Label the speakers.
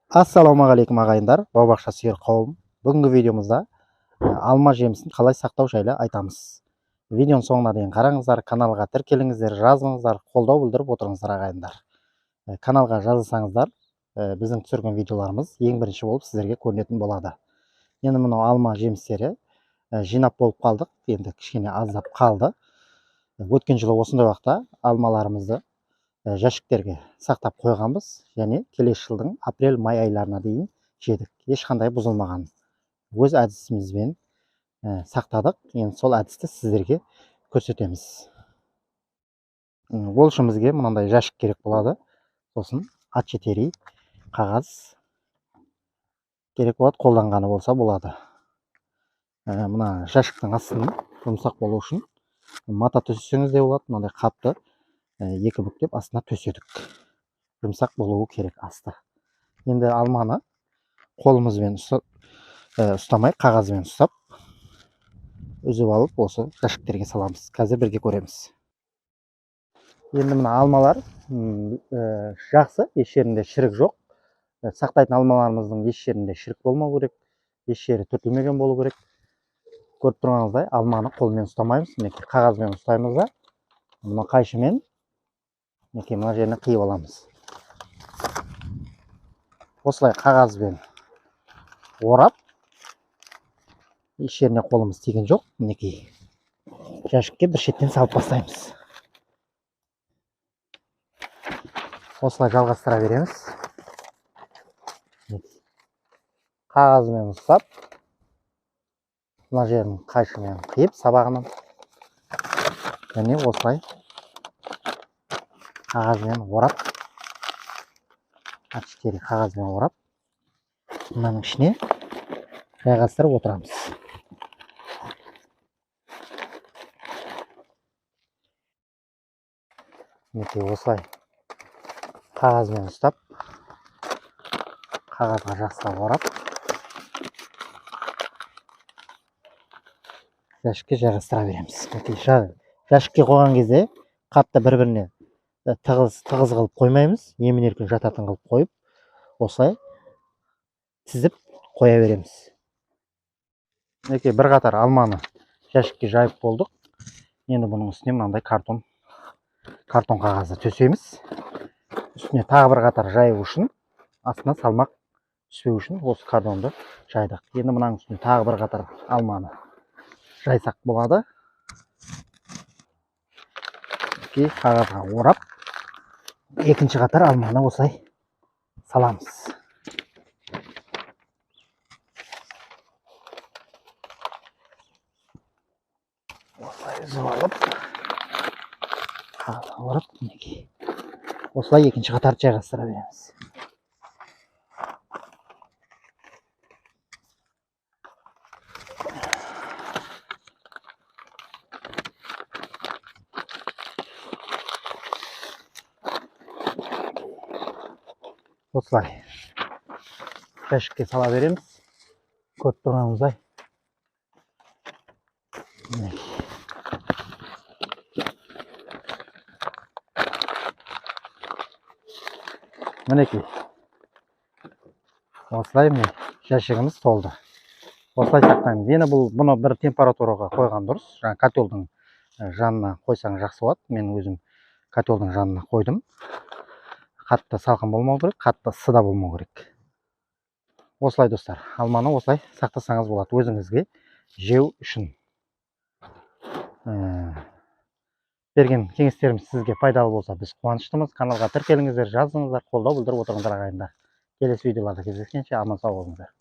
Speaker 1: Ассалаумағалейкум, ағайындар, бау-бақша сүйер қауым. Бүгінгі видеомызда алма жемісін қалай сақтау жайлы айтамыз. Видеоның соңына дейін қараңыздар, каналға тіркеліңіздер, жазыңыздар, қолдау білдіріп отырыңыздар, ағайындар. Каналға жазылсаңыздар, біздің түсірген видеоларымыз ең бірінші болып сіздерге көрінетін болады. Енді мынау алма жемістері жинап болып қалдық, енді кішкене аздап қалды. Өткен жылы осындай уақытта алмаларымызды жәшіктерге сақтап қойғанбыз және келесі жылдың апрель-май айларына дейін жедік. Ешқандай бұзылмаған. Өз әдісімізбен сақтадық. Енді сол әдісті сіздерге көрсетеміз. Ол үшін бізге мынандай жәшік керек болады. Сосын А4 қағаз керек болады, қолданғаны болса болады. Мына жәшіктің астын жұмсақ болу үшін мата төсесеңіз де болады. Мынандай қапты екі бүктеп астына төседік. Жұмсақ болуы керек асты. Енді алманы қолымызбен ұстамай, қағазбен ұстап, үзіп алып осы жәшіктерге саламыз. Қазір бірге көреміз. Енді мына алмалар жақсы, еш жерінде шірік жоқ. Сақтайтын алмаларымыздың еш жерінде шірік болмау керек, еш жері түртілмеген болу керек. Көріп тұрғаныңыздай, алманы қолмен ұстамаймыз, мінекей қағазбен ұстаймыз да, мына қайшымен мінекей мына жеріне қиып аламыз. Осылай қағазбен орап, еш жеріне қолымыз тиген жоқ, мінекей жәшікке бір шеттен салып бастаймыз. Осылай жалғастыра береміз. Қағазбен ұстап, мына жерін қайшымен қиып сабағынан, және осылай қағазбен орап, А4 қағазбен орап, мынаның ішіне жайғастырып отырамыз. Мінекей осылай қағазбен ұстап, қағазға жақсылап орап, жәшікке жайғастыра береміз. Мінекей жәшікке қойған кезде қатты бір-біріне тығыз қылып қоймаймыз, емін-еркін жататын қылып қойып, осылай тізіп қоя береміз. Мінекей бір қатар алманы жәшікке жайып болдық. Енді бұның үстіне мынандай картон қағазды төсейміз. Үстіне тағы бір қатар жаю үшін, астына салмақ түспеу үшін осы картонды жайдық. Енді мынаның үстіне тағы бір қатар алманы жайсақ болады. Мінекей қағазға орап, екінші қатар алманы осылай саламыз. Осылай үзіп алып, қағазға орап, мінекей осылай екінші қатарды жайғастыра береміз. Осылай жәшікке сала береміз. Көріп тұрғаныңыздай. Мінекей. Осылай міне жәшігіміз толды. Осылай сақтаймыз. Енді бұны бір температураға қойған дұрыс. Жаңа котелдің жанына қойсаң жақсы болады. Мен өзім котелдің жанына қойдым. Қатты салқын болмау керек, қатты ыссы да болмау керек. Осылай достар, алманы осылай сақтасаңыз болады өзіңізге жеу үшін. Берген кеңестеріміз сізге пайдалы болса, біз қуаныштымыз. Каналға тіркеліңіздер, жазыңыздар, қолдау білдіріп отырыңыздар, ағайындар. Келесі видеоларда кездескенше аман сау болыңыздар.